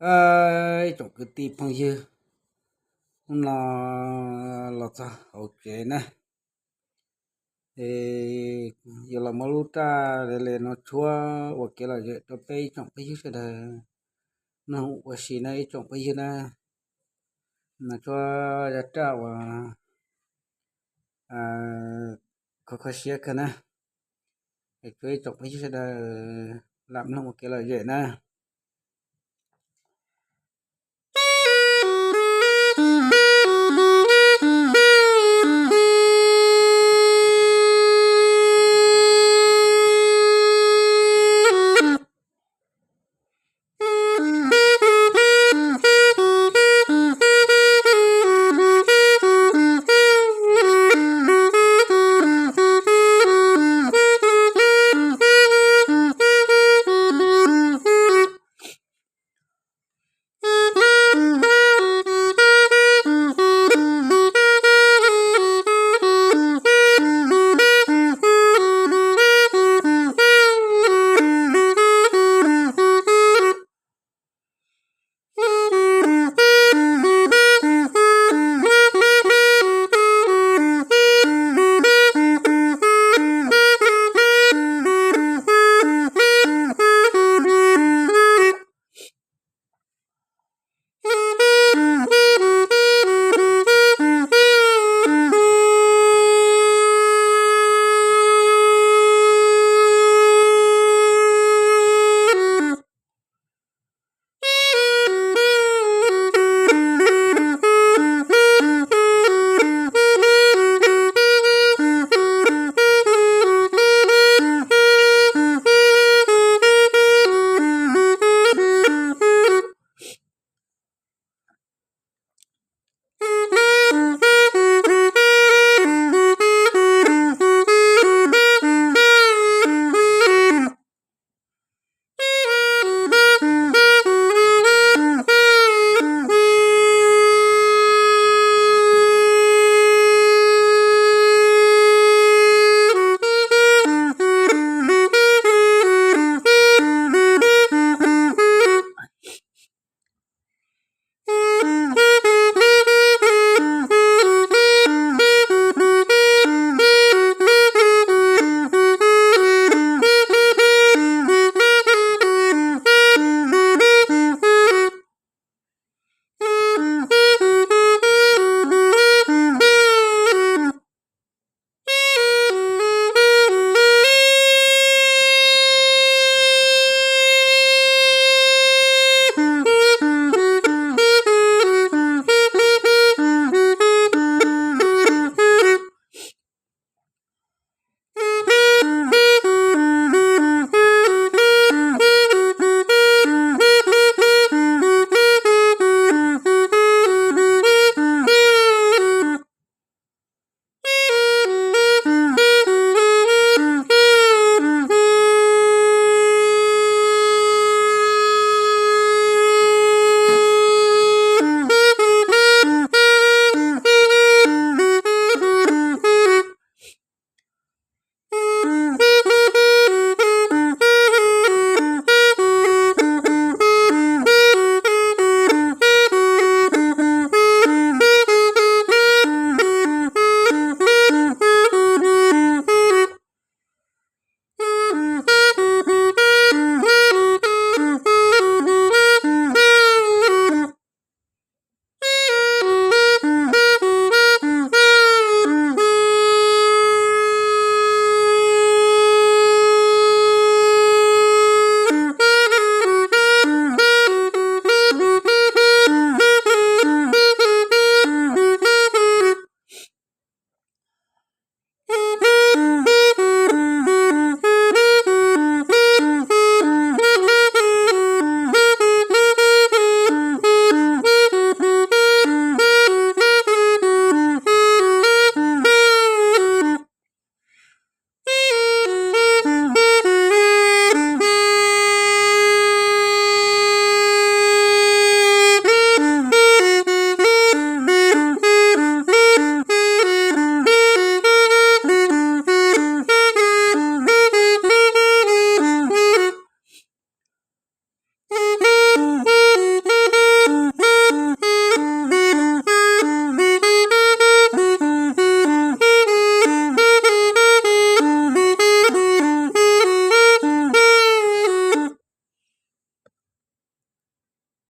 Ib tsoom kwv tij phooj ywg, hnub no los txog hauv tsev na, es yuav los muab lub raj le no tshuab ua kev lom zem rau peb ib tsoom phooj ywg sawv daws mloog ua si na ib tsoom phooj ywg na. Mas tshuab zaj raj uas kho kho siab kawg na, es tshuab ib tsoom phooj ywg sawv daws lam mloog ua kev lom zem na.